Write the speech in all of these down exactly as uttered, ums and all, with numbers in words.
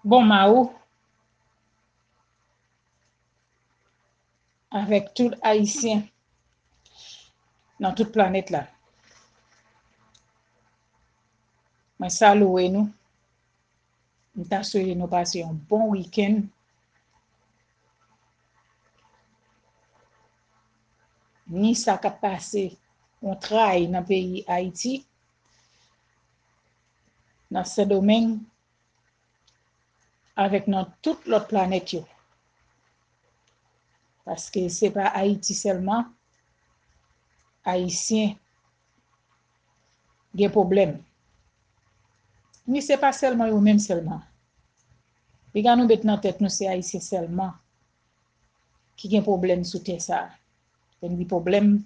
Bon, Maou, avèk tout Ayisyen nan tout planèt la, mwen salye nou. M ta swete nou pase yon bon wikenn. Ni sa k ap pase yon tray nan peyi Ayiti, nan Sendomeng, avèk nan tout lòt planèt yo. Paske se pa Ayiti sèlman, Ayisyen gen pwoblèm. Ni se pa sèlman yo menm sèlman. Piga nou met nan tèt nou se Ayisyen sèlman ki gen pwoblèm sou tè sa a. Lè n di pwoblèm,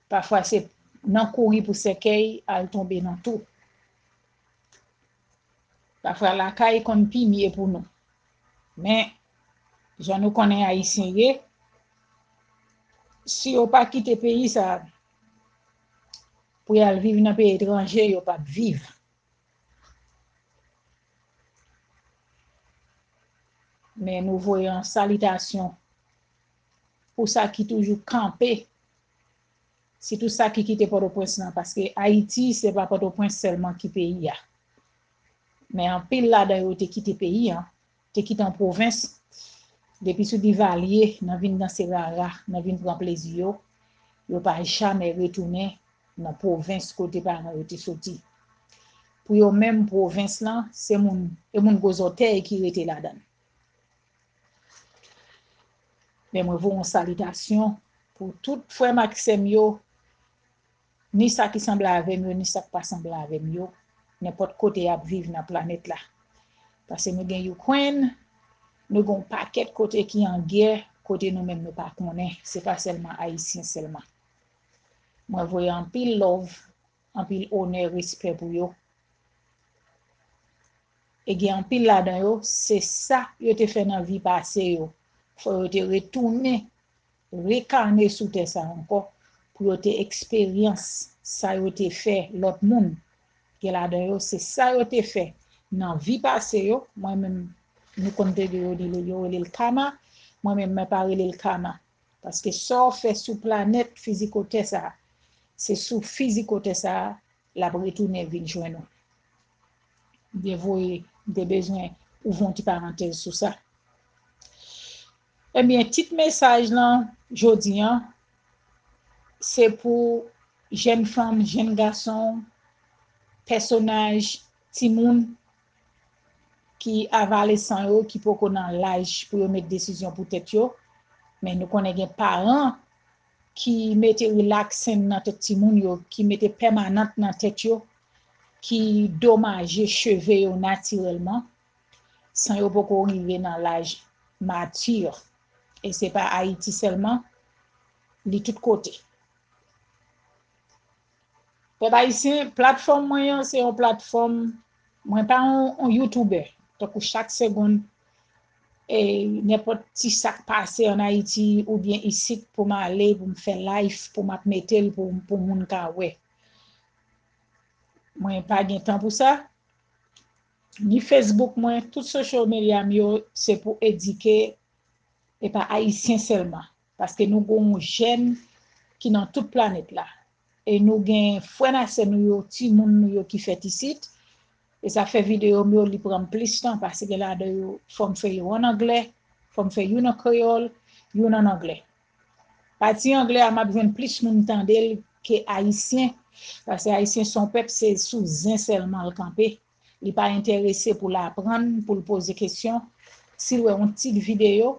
pafwa se nan kouri pou sèkèy al tonbe nan twou. Pafwa lakay konn pi mye pou nou. Men, jan nou konnen Ayisyen ye, si yo pa kite peyi sa a pou y al viv nan peyi etranje, yo p ap viv. Men nou voye yon salitasyon pou sa ki toujou kanpe, sitou sa ki kite Pòtoprens lan, paske Ayiti se pa Pòtoprens sèlman ki peyi a. Men anpil ladan yo te kite peyi an, te kite an pwovens, depi sou Divalye, nan vin danse rara, nan vin pran plezi yo, yo pa jamè retounen nan pwovens kote paran yo te soti. Pou yo menm, pwovens lan, se moun, e moun gwo zòtèy ki rete ladan l. Men mwen voye yon salitasyon pou tout frè m ak sè m yo, ni sa ki sanble avè m yo, ni sa k pa sanble avè m yo, nenpòt kote y ap viv nan planèt la. Paske nou gen Ukraine, nou gen yon pakèt kote ki an gè, kote nou menm nou pa konnen, se pa sèlman Ayisyen sèlman. Mwen voye anpil love, anpil onè, respè pou yo. E gen anpil ladan yo, se sa yo te fè nan vi pase yo. Fò yo te retounen, rekane sou tè sa ankò, pou yo te eksperyans sa yo te fè lòt moun. Gen ladan yo, se sa yo te fè nan vi pase yo. Mwen menm, nou konn tande yo, yo rele l kama. Mwen menm, mwen pa rele l kama. Paske sa w fè sou planèt fizikotè sa a, se sou fizikotè sa a l ap retounen vin jwenn ou. M te voye, m te bezwen ouvri yon ti parantèz sou sa. Ebyen, tit mesaj lan jodi an, se pou jèn fanm, jèn gason, pèsonaj, timoun ki avalesan yo, ki poko nan laj pou yo met desizyon pou tèt yo. Men nou konnen gen paran ki mete relaxing nan tèt timoun yo, ki mete pèmanant nan tèt yo, ki domaje cheve yo natirèlman, san yo poko rive nan laj mati. E se pa Ayiti sèlman, li tout kote. Pèp ayisyen, platfòm mwen an, se yon platfòm, mwen pa yon, yon YouTuber. Tankou chak segonn, e nenpòt ti sa k pase ann Ayiti oubyen isit pou m ale, pou m fè live, pou m ap mete l pou, pou moun ka wè. Mwen pa gen tan pou sa. Ni Facebook mwen, tout social media m yo, se pou edike, e pa Ayisyen sèlman. Paske nou gen yon jèn ki nan tout planèt la. E nou gen frè n ak sè nou yo, timoun nou yo ki fèt isit. E sa fè videyo m yo, li pran m plis tan, paske gen ladan yo, fò m fè yo ann anglè, fò m fè youn an kreyòl, youn ann anglè. Pati anglè a, m ap jwenn plis moun tande l ke ayisyen, paske ayisyen se yon pèp, se sou zen sèlman l kanpe. Li pa enterese pou l aprann, pou l poze kesyon. Si l wè yon tit videyo,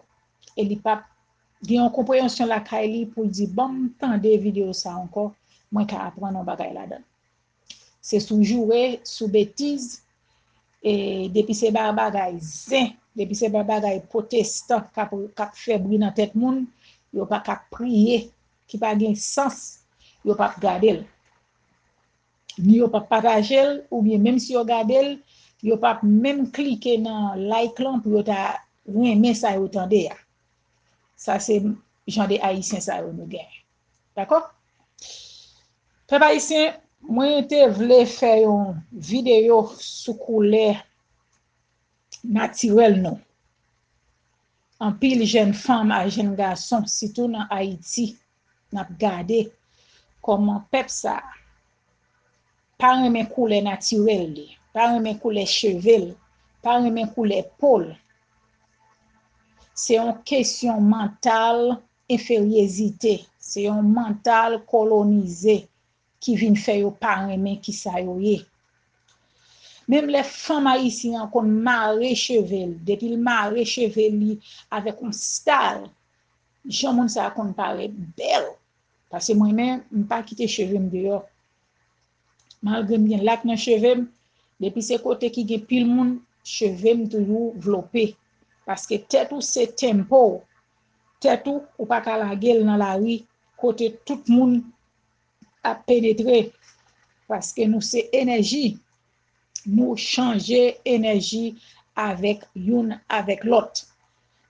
e li p ap gen yon konpreyansyon lakay li pou l di, "Ban m tande videyo sa ankò, mwen ka aprann yon bagay ladan l." Se sou joure, sou betiz, e depi se ba-, bagay zen, depi se ba-, bagay pwotestan k ap, k ap fè bri nan tèt moun, yo pa, k ap priye, ki pa gen sans, yo p ap gade l. Ni yo p ap pataje l, oubyen menm si yo gade l, yo p ap menm klike nan like lan pou yo ta renmen sa yo tande a. Sa se jan de Ayisyen sa yo nou genyen. Dakò? Pèp ayisyen, mwen te vle fè yon videyo sou koulè natirèl nou. Anpil jèn fanm ak jèn gason, sitou nan Ayiti, n ap gade kòman pèp sa a pa renmen koulè natirèl li, pa renmen koulè cheve l, pa renmen koulè po l. Se yon kesyon mantal enferyezite, se yon mantal kolonize ki vin fè yo pa renmen kisa yo ye. Menm lè fanm ayisyen an konn mare cheve l, depi l mare cheve li avèk yon style, jan moun sa a konn parèt bèl. Paske mwen menm, m pa kite cheve m deyò. Malgre m gen lak nan cheve m, depi se kote ki gen pil moun, cheve m toujou vlope. Paske tèt ou se tempo w. Tèt ou, ou pa ka lage l nan lari kote tout moun ap penetre. Paske nou se enèji. Nou chanje enèji avèk youn avèk lòt.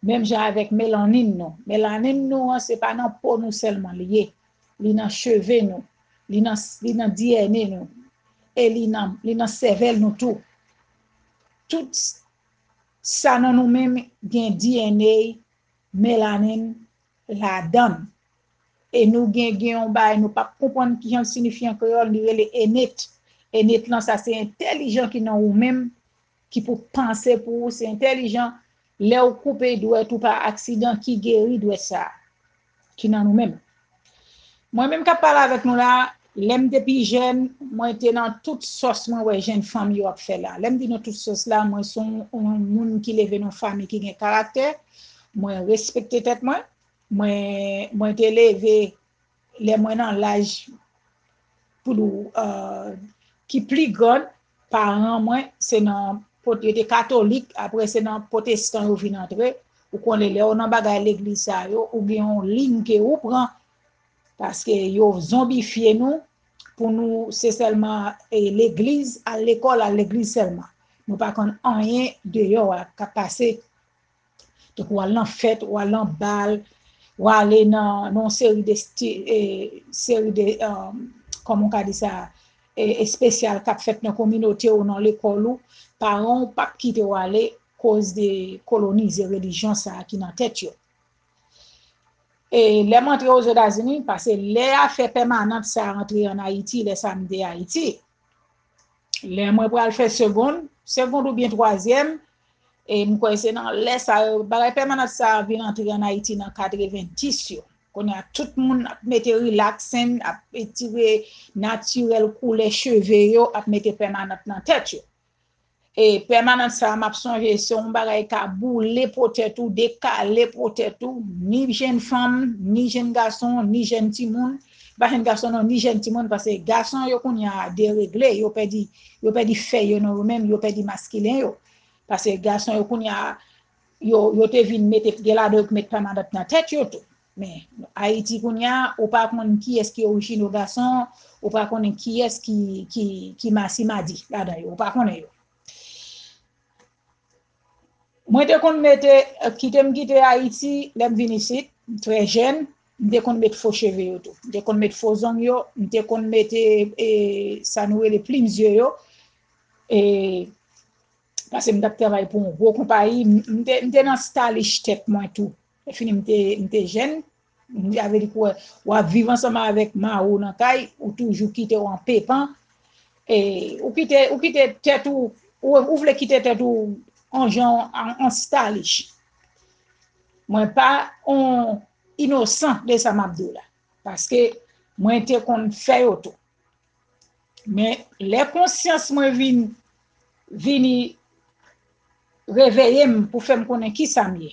Menm jan avèk melanin nou. Melanin nou an, se pa nan po nou sèlman li ye. Li nan cheve nou. Li nan, li nan D N A nou. E li nan, li nan sèvèl nou tou. Tout sa nan nou menm gen D N A, melanin, ladan l. E nou gen, gen yon bagay nou p ap konprann kijan l sinifye an kreyòl, li rele ennet. Ennet lan, sa se entèlijan ki nan ou menm, ki pou panse pou ou, se entèlijan lè w koupe dwèt ou pa aksidan ki geri dwèt sa a, ki nan nou menm. Mwen menm k ap pale avèk nou la, lè m te pi jèn, mwen te nan tout sòs mwen wè jèn fanm yo ap fè la. Lè m di nan tout sòs la, mwen se yon, yon moun ki leve nan yon fanmi ki gen karaktè, mwen respekte tèt mwen, mwen, mwen te leve lè mwen nan laj pou, euh, ki pli grann, paran mwen, se nan, pot- yo te katolik, apre se nan pwotestan yo vin antre. Ou konnen lè w nan bagay legliz sa yo, ou gen yon liy ke ou pran, paske yo zonbifye nou, pou nou, se sèlman, e, legliz, al lekòl, al legliz sèlman. Nou pa konn anyen deyò a k ap pase. Tankou w al nan fèt, w al nan bal, w ale nan, nan yon seri de sti-, e, seri de, um, kòman w ka di sa, e, espesyal k ap fèt nan kominote w, nan lekòl ou, paran w p ap kite w ale koz de kolonize relijyon sa a ki nan tèt yo. E lè m antre Ozetazini, paske lè afè pèmanant sa a antre ann Ayiti, lè sa a m te Ayiti, lè mwen pral fè segond, segond oubyen twazyèm, e m kwè se nan lè sa yo, bagay pèmanant sa a vin antre ann Ayiti nan katrevenndis yo. Kounye a, tout moun ap mete relaxing, ap etire natirèl koulè cheve yo, ap mete pèmanant nan tèt yo. E pèmanant sa a, m ap sonje, se yon bagay ka boule po tèt ou, dekale po tèt ou, ni jèn fanm, ni jèn gason, ni jèn timoun, pa jèn gason non, ni jèn timoun, paske gason yo kounye a deregle, yo pèdi, yo pèdi fèy yo nan yo menm, yo pèdi maskilen yo. Paske gason yo kounye a, yo, yo te vin mete, gen ladan yo ki met pèmanant nan tèt yo tou. Men, Ayiti kounye a, ou pa konn kiyès ki orijino gason, ou pa konnen kiyès ki, ki, ki masimadi ladan yo, ou pa konnen yo. Mwen te konn mete, kite m kite Ayiti, lè m vin isit, m trè jèn, m te konn met fo cheve yo tou. M te konn met fo zong yo, m te konn mete, e, sa nou rele plim zye yo. E, paske m t ap travay pou yon gwo konpayi, m, m te, m te nan stylish tèt mwen tou. Lè fini, m te, m te jèn, sa vle di ke w ap viv ansanm avèk mari w nan kay, ou toujou kite w an pepan. E, ou kite, ou kite tèt ou, ou, ou vle kite tèt ou an jan, an, an stylish. Mwen pa on inosan de sa m ap di w la. Paske mwen te konn fè yo tou. Men, lè konsyans mwen vin, vini reveye m pou fè m konnen kisa m ye.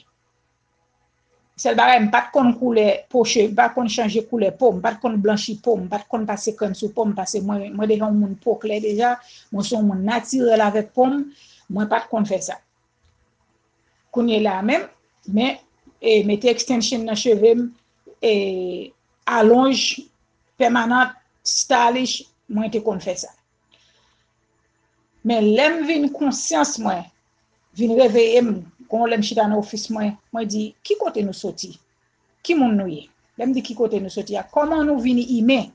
Sèl bagay, m pa t konn koulè po che-, m pa t konn chanje koulè po m, m pa t konn blanchi po m, m pa t konn pase krèm sou po m, paske mwen, mwen deja yon moun po klè deja, mwen se yon moun natirèl avèk po m, mwen pa t konn fè sa. Kounye la a menm, men, e, mete extension nan cheve m, e, alonj, pèmanant, stylish, mwen te konn fè sa. Men lè m vin konsyans mwen, vin reveye m, gon lè m chita nan ofis mwen, mwen di, ki kote nou soti? Ki moun nou ye? Lè m di ki kote nou soti a, kòman nou vini imen?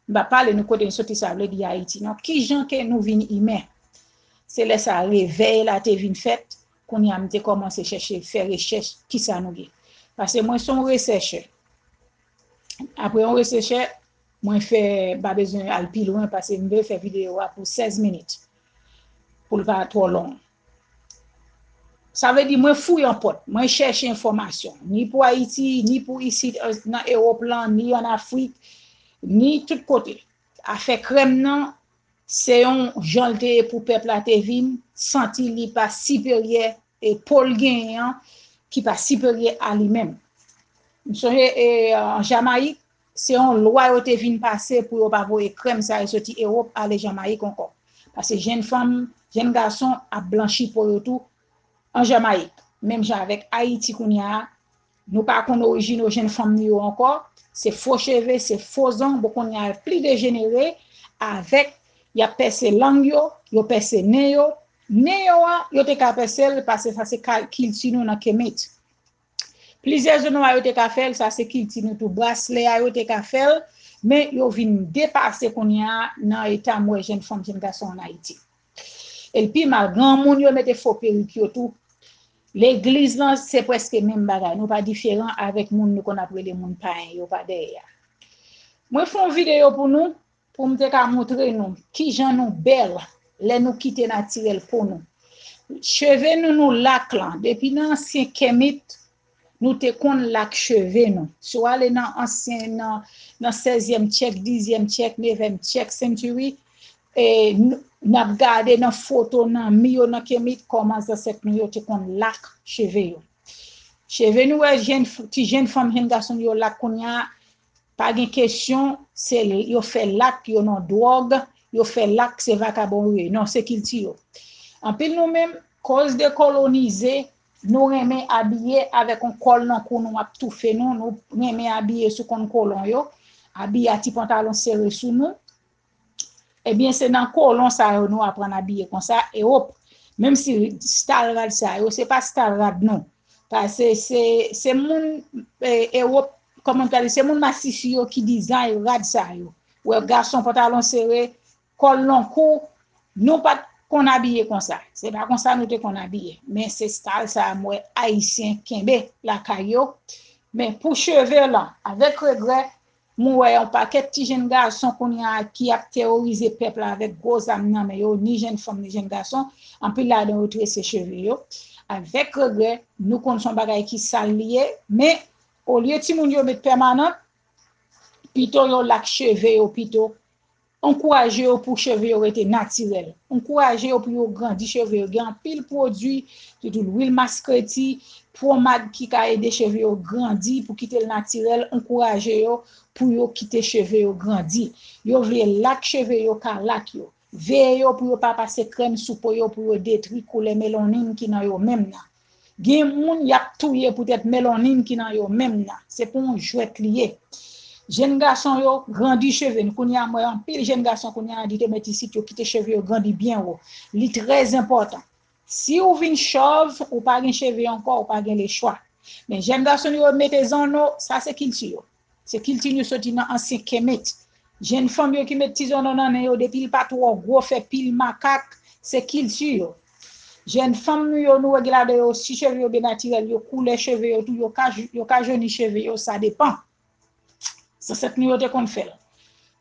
M pa pale nou kote nou soti, sa vle di Ayiti, non. Ki jan ke nou vin imen? Se lè sa revèy la te vin fèt, Kounye a, m te kòmanse chèche, fè rechèch, kisa nou ye. Paske mwen se yon resèchè. Apre yon resèchè, mwen fè, m pa bezwen al pi lwen, paske m vle fè videyo a pou sèz minit, pou l pa twò long. Sa vle di, mwen fouye an pòt, mwen chèche enfòmasyon, ni pou Ayiti, ni pou isit, nan Ewòp lan, ni ann Afrik, ni tout kote. Afè krèm nan, se yon jan l te ye pou pèp la te vin santi li pa siperyè, e po l genyen an ki pa siperyè a li menm. M sonje, e, an Jamayik, se yon lwa yo te vin pase pou yo pa voye krèm sa yo soti Ewòp ale Jamayik ankò. Paske jenn fanm, jenn gason ap blanchi po yo tou an Jamayik. Menm jan avèk Ayiti kounye a, nou pa konn orijin yo jenn fanm nou yo ankò. Se fo cheve, se fo zong, bon kounye a pli dejenere avèk y ap pèse lang yo, yo pèse nen yo. Nen yo a, yo te ka pèse l, paske sa se ka-, kilti nou nan Kemet. Plizyè zo nwa yo te ka fè l, sa se kilti nou tou. Braslè a, yo te ka fè l, men yo vin depase kounye a nan eta m wè jenn fanm, jenn gason ann Ayiti. E l pi mal, granmoun yo mete fo perik yo tou. Legliz lan, se prèske menm bagay. Nou pa diferan avèk moun nou konn ap rele moun payen yo pa dèyè a. Mwen fè yon videyo pou nou, pou m te ka montre nou kijan nou bèl lè nou kite natirèl po nou. Cheve nou, nou lak lan, depi nan ansyen Kemit, nou te konn lak cheve nou. Si w ale nan ansyen, nan, nan sèzyèm tyèk, dizyèm tyèk, nevyèm tyèk century, e, n-, n ap gade nan foto, nan mi yo, nan Kemit, kòman zansèt nou yo te konn lak cheve yo. Cheve nou wè jenn f-, ti jenn fanm, jenn gason yo lak kounye a, pa gen kesyon, se l-, yo fè lak, yo nan dwòg, yo fè lak, se vakabon yo ye. Non, se kilti yo. Anpil nou menm, koz de kolonize, nou renmen abiye avèk yon kòl nan kou nou ap toufe nou, nou renmen abiye sou konn kolon yo, abiye a ti pantalon sere sou nou. Ebyen, se nan kolon sa yo nou aprann abiye konsa, Ewòp. Menm si style rad sa yo, se pa style rad nou. Paske se, se moun, e, Ewòp, kòman m ta di, se moun masisi yo ki dizay rad sa yo. Wè, gason pantalon sere, kòl long kou, nou pa t konn abiye konsa. Se pa konsa nou te konn abiye. Men se style sa a m wè Ayisyen kenbe lakay yo. Men pou cheve lan, avèk regrè, m wè yon pakèt ti jenn gason kounye a ki ap teworize pèp la avèk gwo zam nan men yo, ni jenn fanm, ni jenn gason. Anpil ladan yo trese cheve yo. Avèk regrè, nou konn se yon bagay ki sal li ye, men olye timoun yo met pèmanan, pito yo lak cheve yo pito. Ankouraje yo pou cheve yo rete natirèl. Ankouraje yo pou yo grandi cheve yo. Gen anpil pwodui, sitou lwil maskreti, pwomad ki ka ede cheve yo grandi pou kite l natirèl. Ankouraje yo pou yo kite cheve yo grandi. Yo vle lak cheve yo ka lak yo. Veye yo pou yo pa pase krèm sou po yo pou yo detwi koulè melanin ki nan yo menm nan. Gen moun y ap touye poutèt melanin ki nan yo menm nan. Se pa yon jwèt li ye. Jenn gason yo, grandi cheve nou. Kounye a, m wè anpil jenn gason kounye a, li te mèt isit, yo kite cheve yo grandi byen wo. Li trè enpòtan. Si w vin chòv, ou pa gen cheve ankò, ou pa gen lechwa. Men jenn gason yo mete zanno, sa se kilti yo. Se kilti nou soti nan ansyen Kemet. Jenn fanm yo ki met ti zanno nan nen yo, depi l pa twò gwo, fè pil makak, se kilti yo. Jenn fanm nou yo, nou wè gen ladan yo, si cheve yo byen natirèl, yo koulè cheve yo tou, yo ka, yo ka joni cheve yo, sa depann. Zansèt nou yo te konn fè l.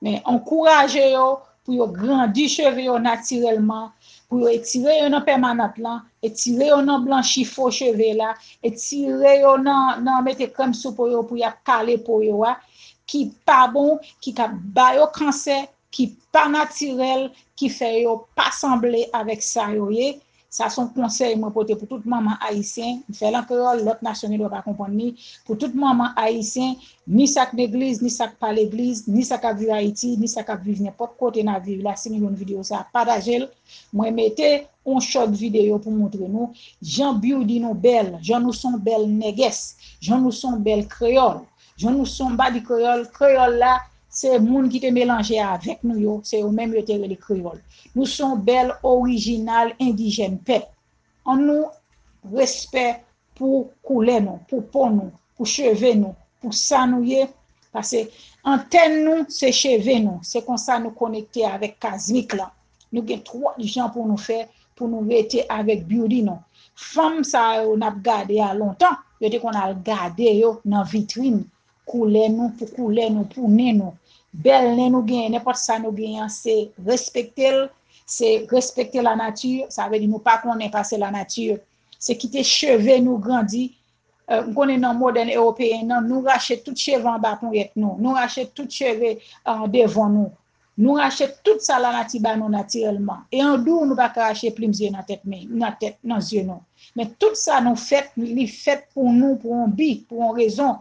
Men ankouraje yo pou yo grandi cheve yo natirèlman, pou yo etire yo nan pèmanant lan, etire yo nan blanchi fo cheve la, etire yo nan, nan mete krèm sou po yo pou y ap kale po yo a, ki pa bon, ki ka ba yo kansè, ki pa natirèl, ki fè yo pa sanble avèk sa yo ye. Sa se yon konsèy mwen pote pou tout manman ayisyen. M fè l an kreyòl, lòt nasyon gen dwa pa konprann li. Pou tout manman ayisyen, ni sa k legliz, ni sa k pa legliz, ni sa k ap viv Ayiti, ni sa k ap viv nenpòt kote n ap viv la, si nou jwenn videyo sa a, pataje l. Mwen mete yon short videyo pou montre nou jan beauty nou bèl, jan nou se yon bèl nègès, jan nou se yon bèl kreyòl, jan nou se yon, m pa di kreyòl, kreyòl la, se moun ki te melanje avèk nou yo, se yo menm yo te rele kreyòl. Nou se yon bèl orijinal endijèn pèp. Ann nou respè pou koulè nou, pou po nou, pou cheve nou, pou sa nou ye. Paske antèn nou, se cheve nou. Se konsa nou konekte avèk kazmik lan. Nou gen twòp jan pou nou fè, pou nou rete avèk beauty nou. fanm sa yo n ap gade a lontan, yo te konn al gade yo nan vitrin. Koulè nou, pou koulè nou, pou nen nou. Bèl nen nou genyen, nenpòt sa nou genyen an, se respekte l, se respekte lanati, sa vle di nou pa konnen pase lanati. Se kite cheve nou grandi. M konnen nan modèn ewopeyen nan, nou rache tout cheve anba ponyèt nou, nou rache tout cheve devan nou. Nou rache tout sa lanati ba nou natirèlman. E andou, nou pa ka rache plim zye nan tèt men, nan tèt, nan zye nou. Men tout sa nou fèt, li fèt pou nou, pou yon bi, pou yon rezon.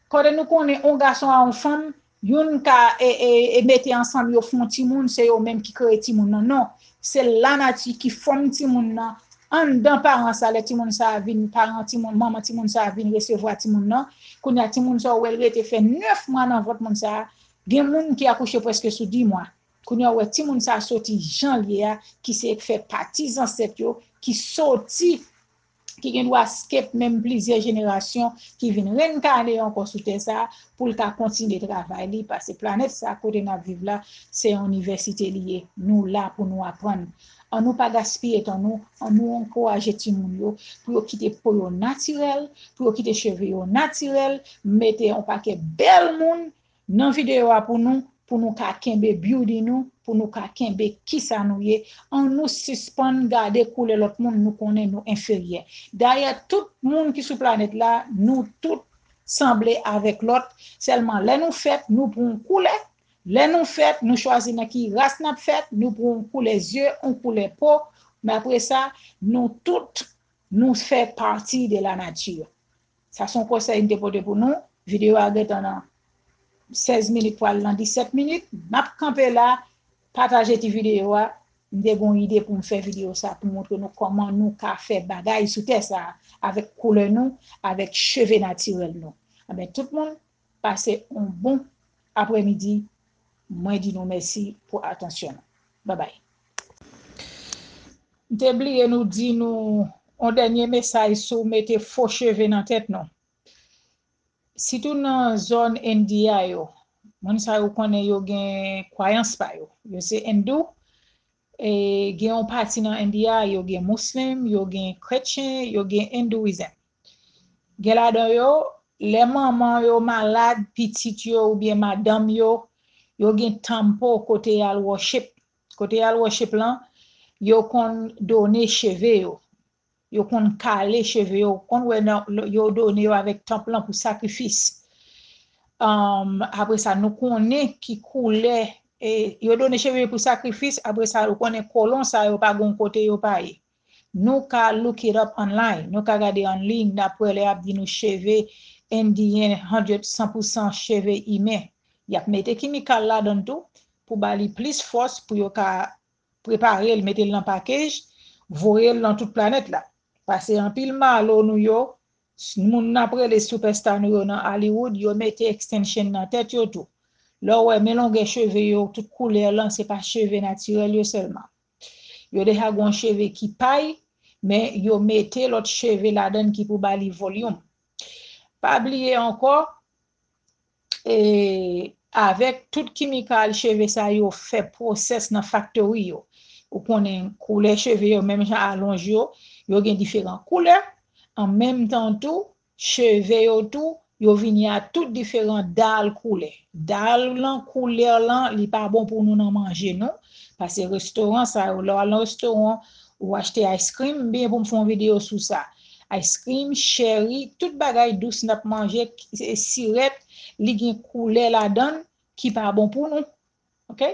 Kote nou konnen yon gason a yon fanm, youn ka e, e, e mete ansanm yo fè yon timoun, se yo menm ki kreye timoun nan. Non, se lanati ki fòm timoun nan anndan paran sa, lè timoun sa a vin, paran timoun, manman timoun sa a vin resevwa timoun nan. Kounye a timoun sa a, ou wè l rete fè nèf mwa nan vant moun sa a. Gen moun ki akouche prèske sou dis mwa. Kounye a ou wè timoun sa a soti jan l ye a, ki se fè pati zansèt yo, ki soti, ki gen dwa skip menm plizyè jenerasyon, ki vin renkane ankò sou tè sa a, pou l ka kontinye travay li, paske planèt sa a kote n ap viv la, se yon inivèsite li ye. Nou la pou nou aprann. Annou pa gaspiye tan nou, annou ankouraje timoun yo, pou yo kite po yo natirèl, pou yo kite cheve yo natirèl, mete yon pakèt bèl moun nan videyo a pou nou, pou nou ka kenbe beauty nou, pou nou ka kenbe kisa nou ye. Annou sispann gade koulè lòt moun, nou konnen nou enferyè. Dayè, tout moun ki sou planèt la, nou tout sanble avèk lòt, sèlman lè nou fèt, nou pran yon koulè. Lè nou fèt, nou chwazi nan ki ras n ap fèt, nou pran yon koulè zye, yon koulè po, men apre sa, nou tout, nou fè pati de la nature. Sa se yon konsèy m te pote pou nou. Videyo a gentan nan sèz minit, pral nan disèt minit. M ap kanpe la, pataje ti videyo a. M te gen yon ide pou m fè videyo sa pou montre nou kòman nou ka fè bagay sou tè sa a, avèk koulè nou, avèk cheve natirèl nou. Enben, tout moun, pase yon bon aprèmidi. Mwen di nou mèsi pou atansyon nou. Babay. M te bliye nou di nou yon dènye mesaj sou mete fo cheve nan tèt nou. Sitou nan zòn Endiya yo, moun sa yo konnen yo gen kwayans pa yo. Yo se endou, e gen yon pati nan Endiya, yo gen muslim, yo gen kretyen, yo gen endouyizm. Gen ladan yo, lè manman yo malad, pitit yo oubyen madanm yo, yo gen tanpo kote y al worship. Kote y al worship lan, yo konn done cheve yo. Yo konn kale cheve yo, konn wè nan, yo done yo avèk tanp lan pou sakrifis. Um, apre sa, nou konnen ki koulè, e, yo done cheve yo pou sakrifis, apre sa, nou konnen kolon sa yo pa gon kote yo pa ye. Nou ka look it up online, nou ka gade an liy, n ap wè lè y ap di nou cheve endiyen, hundred, san pou san cheve imen. Y ap mete kimikal ladan l tou, pou ba li plis fòs, pou yo ka prepare l, mete l nan pakej, voye l nan tout planèt la. Pase anpil malo nou yo, moun n ap rele sipèsta nou yo nan Hollywood, yo mete extension nan tèt yo tou. Lè w wè men longè cheve yo, tout koulè lan, se pa cheve natirèl yo sèlman. Yo deja gen yon cheve ki pay, men yo mete lòt cheve ladan l ki pou ba li volyum. Pa bliye ankò, e, avèk tout kimikal cheve sa yo fè pwosès nan faktori yo. Ou konnen koulè cheve yo, menm jan alonj yo, yo gen diferan koulè. An menm tan tou, cheve yo tou, yo vini a tout diferan dal koulè. Dal lan, koulè lan, li pa bon pou nou nan manje nou. Pase restoran sa yo, lè w al nan restoran, ou achte ice cream, byen pou m fè yon videyo sou sa. Ice cream, cherry, tout bagay dous n ap manje, sirèt, li gen koulè ladan l ki pa bon pou nou. Ok?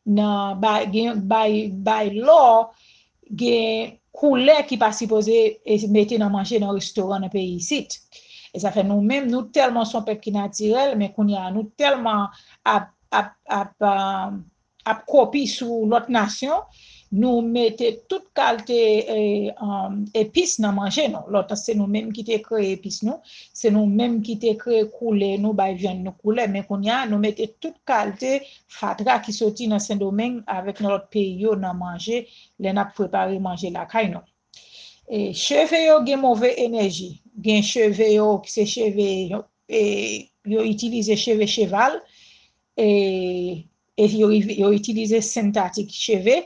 Nan bay, gen, bay, bay law, gen koulè ki pa sipoze e mete nan manje nan restoran nan peyi isit. E sa fè nou menm, nou tèlman se yon pèp ki natirèl, men kounye a nou tèlman ap, ap, ap, um, ap kopi sou lòt nasyon, nou mete tout kalte, e, um, epis nan manje nou. Lontan se nou menm ki te kreye epis nou, se nou menm ki te kreye koulè nou, bay vyann nou koulè, men kounye a nou mete tout kalte fatra ki soti nan Sendomeng avèk nan lòt peyi yo nan manje, lè n ap prepare manje lakay nou. E, cheve yo gen move enèji, gen cheve yo ki se cheve, e, yo itilize cheve cheval, e, e yo, yo itilize sentetik cheve,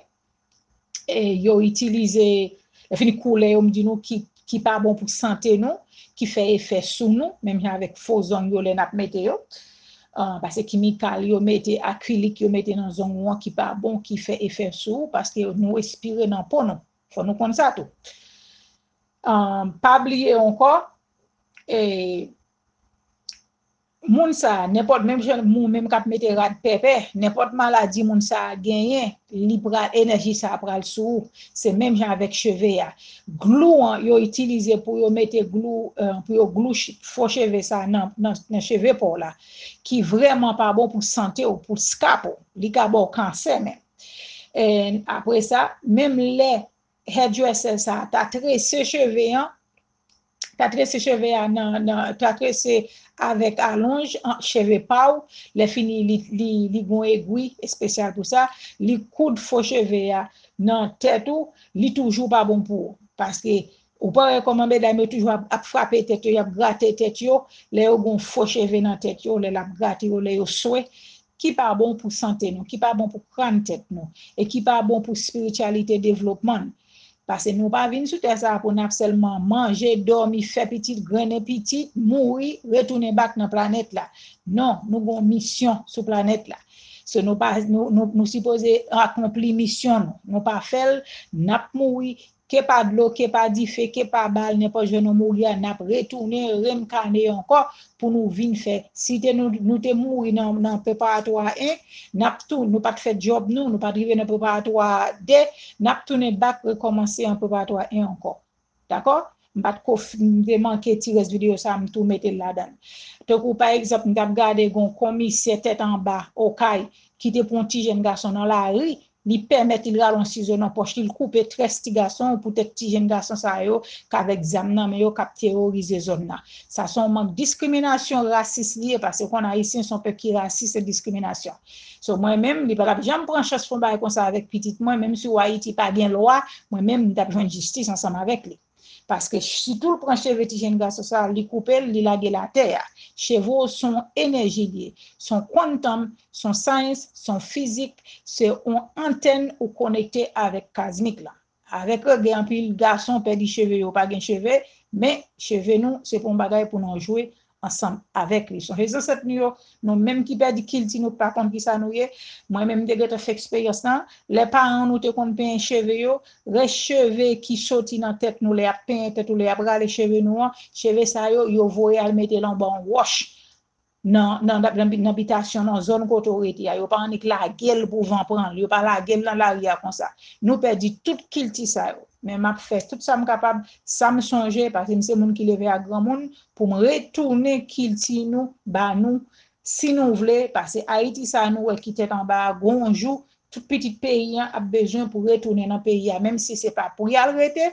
e yo itilize Lè fini koulè yo, m di nou ki, ki pa bon pou sante nou, ki fè efè sou nou, menm jan avèk fo zong yo lè n ap mete yo. Ah, paske kimikal yo mete, akrilik yo mete nan zong ou an ki pa bon, ki fè efè sou ou, paske nou respire nan po nou. Fò nou konn sa tou. Ah, pa bliye ankò, e, moun sa, nenpòt, menm jan moun menm k ap mete rad pèpè, nenpòt maladi moun sa genyen, li pral, enèji sa pral sou ou. Se menm jan avèk cheve a. Glou an, yo itilize pou yo mete glou, eh, pou yo glou ch-, fo cheve sa nan, nan, nan cheve pa w la, ki vrèman pa bon pou sante w, pou scalp ou. Li ka ba w kansè menm. E apre sa, menm lè hairdresser sa ta trese cheve an, ta trese cheve a nan, nan, ta trese avèk alonj, an, cheve pa w, lè fini li, li, li gon egwi espesyal pou sa, li koud fo cheve a nan tèt ou, li toujou pa bon pou ou. Paske ou pa wè kòman medam yo toujou ap, ap frape tèt yo, y ap grate tèt yo, lè yo gon fo cheve nan tèt yo, lè l ap grate yo, lè yo swe, ki pa bon pou sante nou, ki pa bon pou kràn tèt nou, e ki pa bon pou espirityalite devlopman n. Paske nou pa vin sou tè sa a pou n ap sèlman manje, dòmi, fè pitit, grennen pitit, mouri, retounen back nan planèt la. Non, nou gon misyon sou planèt la. So, nou pa, nou, nou, nou sipoze akonpli misyon nou. Nou pa fè l, n ap mouri, ke pa dlo, ke pa dife, ke pa bal, nenpòt jan nou mouri a, n ap retounen, renkane ankò pou nou vin fè. Si te nou, nou te mouri nan, nan preparatwa en, n ap tou, nou pa t fè djòb nou, nou pa t rive nan preparatwa de, n ap tounen back rekòmanse an preparatwa en ankò. Dakò? M pa t ko f-, m te manke ti rès videyo sa, m tou mete l ladan l. Tankou pa egzanp, m t ap gade gon komisè tèt anba Okay ki te pran yon ti jèn gason nan lari, li pèmèt li rale yon sizo nan pòch li, li koupe très ti gason poutèt ti jèn gason sa yo k avèk zam nan men yo k ap teworize zòn nan. Sa se yon mank diskriminasyon rasis li ye, paske w konn Ayisyen se yon pèp ki rasis e diskriminasyon. So, mwen menm, li pa t ap janm pran chans fè yon bagay konsa avèk pitit mwen, menm si w Ayiti pa gen lwa, mwen menm, m t ap jwenn jistis ansanm avèk li. Paske sitou l pran cheve ti jèn gason sa, li koupe l, li lage l atè a. Cheve w se yon enèji li ye, se yon quantum, se yon science, se yon fizik, se yon antèn ou konekte avèk kazmik la. Avèk regrè, anpil gason pèdi cheve yo, pa gen cheve, men cheve nou, se pa yon bagay pou nou jwe ansanm avèk li. Sonje zansèt nou yo, nou menm ki pèdi kilti nou, pa konn kisa nou ye. Mwen menm, m te gentan fè eksperyans lan. Lè paran nou te konn penyen cheve yo, rès cheve ki soti nan tèt nou, lè y ap penyen tèt ou, lè y ap rale cheve nou an, cheve sa yo, yo voye al mete l anba yon wòch nan, nan, nan, nan bitasyon, nan zòn kote w rete a. Yo pa annik lage l pou van pran l. Yo pa lage l nan lari a konsa. Nou pèdi tout kilti sa yo. Men m ap fè tout sa m kapab, sa m sonje, paske m se moun ki leve ak granmoun, pou m retounen kilti nou, ba nou, si nou vle, paske Ayiti sa nou wè ki tèt anba a, gon jou, tout pitit peyi an ap bezwen pou retounen nan peyi a, menm si se pa pou y al rete,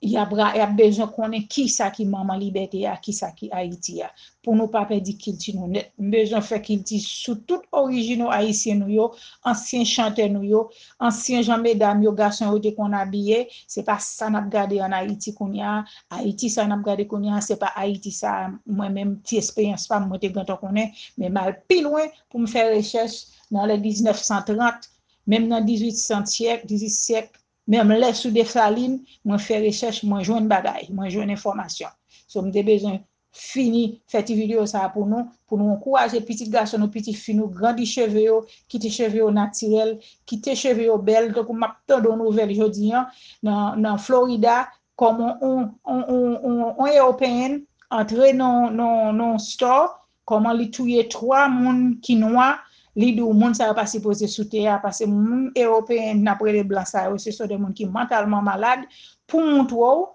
y ap ra-, y ap bezwen konnen kisa ki manman libète a, kisa ki Ayiti a, pou nou pa pèdi kilti nou nèt. M bezwen fè kilti sou tout orijino ayisyen nou yo, ansyen chantè nou yo, ansyen jan medam yo, gason yo te konn abiye. Se pa sa n ap gade ann Ayiti kounye a. Ayiti sa n ap gade kounye a, se pa Ayiti sa mwen menm, ti esperyans pa m, mwen te gentan konnen. Men m al pi lwen pou m fè rechèch nan lè diznèf san trant, menm nan dizuit san syèk, dizuit syèk, menm lè sou Desalin, mwen fè rechèch, mwen jwenn bagay, mwen jwenn enfòmasyon. So, m te bezwen fini fè ti videyo sa a pou nou, pou nou ankouraje pitit gason nou, pitit fi nou, grandi cheve yo, kite cheve yo natirèl, kite cheve yo bèl. Tankou m ap tande yon nouvèl jodi an, nan, nan Florida, kòman on, on, on, on, on Ewopeyen antre nan, nan, nan store, kòman li touye twa moun ki nwa, li di w moun sa yo pa sipoze sou tè a, paske moun Ewopeyen n ap rele blan sa yo, se sou de moun ki mantalman malad, pou montre w,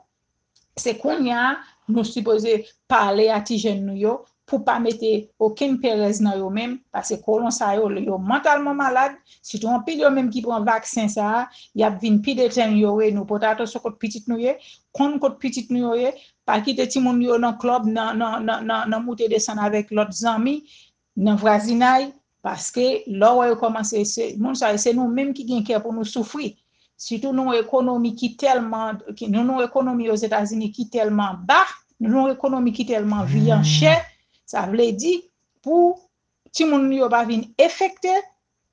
se kounye a nou sipoze pale a ti jèn nou yo, pou pa mete okenn perèz nan yo menm, paske kolon sa yo, yo mantalman malad, sitou anpil yo menm ki pran vaksen sa a, y ap vin pi deternyore nou. Pòtatann se kot pitit nou ye, konn kot pitit nou yo ye, pa kite timoun yo nan klèb, nan, nan, nan, nan, nan moute desann avèk lòt zanmi, nan vwazinay, paske lè w wè yo kòmanse, se, moun sa yo, se nou menm ki gen kè pou nou soufri. Sitou nou ekonomi ki tèlman, ki, nou, nou ekonomi Ozetazini ki tèlman ba, nou, nou ekonomi ki tèlman vi an chè, sa vle di, pou timoun yo pa vin enfekte,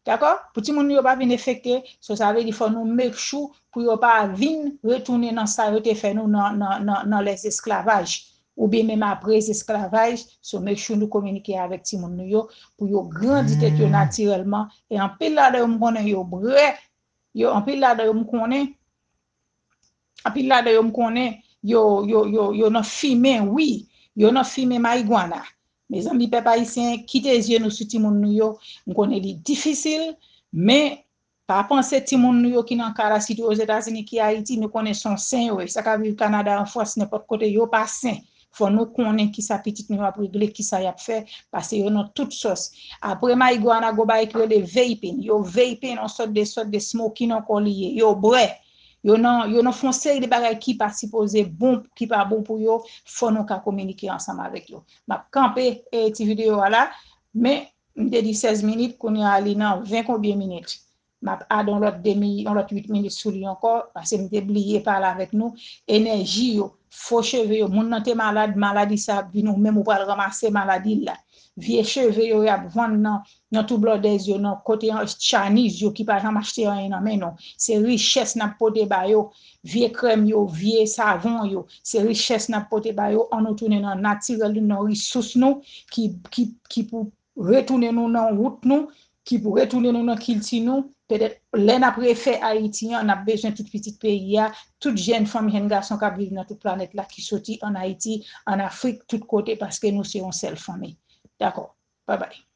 Dakò? Pou timoun nou yo pa vin enfekte, so sa vle di fò nou make sure pou yo pa vin retounen nan sa yo te fè nou nan, nan, nan, nan lèzesklavaj, oubyen menm apre esklavaj, so make sure nou kominike avèk timoun nou yo, pou yo grandi tèt yo natirèlman, e anpil ladan yo m konnen yo brè, yo, anpil ladan yo m konnen, anpil ladan yo m konnen, yo, yo, yo, yo nan fimen, wi, yo nan fimen mayigwana. Mezanmi, pèp ayisyen, kite zye nou sou timoun nou yo, m konnen li difisil, men pa panse timoun nou yo ki nan ka la, sitou Ozetazini, ki Ayiti, nou konnen se yon sen yo ye. Sa ka viv Kanada, an Frans, nenpòt kote, yo pa sen. Fò nou konnen kisa pitit nou yo ap regle, kisa y ap fè, paske yo nan tout sòs. Apre mayigwana, gon bagay ki rele vaping. Yo vaping, yon sòt de, sòt de smoking ankò li ye. Yo brè. Yo nan, yo nan fè yon seri de bagay ki pa sipoze bon, ki pa bon pou yo. Fò nou ka kominike ansanm avèk yo. M ap kanpe, e, ti videyo a la, men m te di sèz minit, kounye a li nan ven konbyen minit. M ap add yon lòt demi, yon lòt uit minit sou li ankò, paske m te bliye pale avèk nou. Enèji yo, fo cheve yo, moun nan te malad, maladi sa ap vin ou menm ou pral ranmase maladi la. Vye cheve yo y ap vann nan, nan tou blòdèz yo, nan kote an, Chinese yo ki pa janm achte anyen nan men nou. Se richès n ap pote ba yo. Vye krèm yo, vye savon yo, se richès n ap pote ba yo. An nou tounen nan natirèl nou, nan risous nou ki, ki, ki pou retounen nou nan wout nou, ki pou retounen nou nan kilti nou. Petèt lè n ap refè Ayiti an, n ap bezwen tout pitit peyi a, tout jèn fanm, jèn gason k ap viv nan tout planèt la, ki soti ann Ayiti, ann Afrik, tout kote, paske nou se yon sèl fanmi. Dakò. Babay.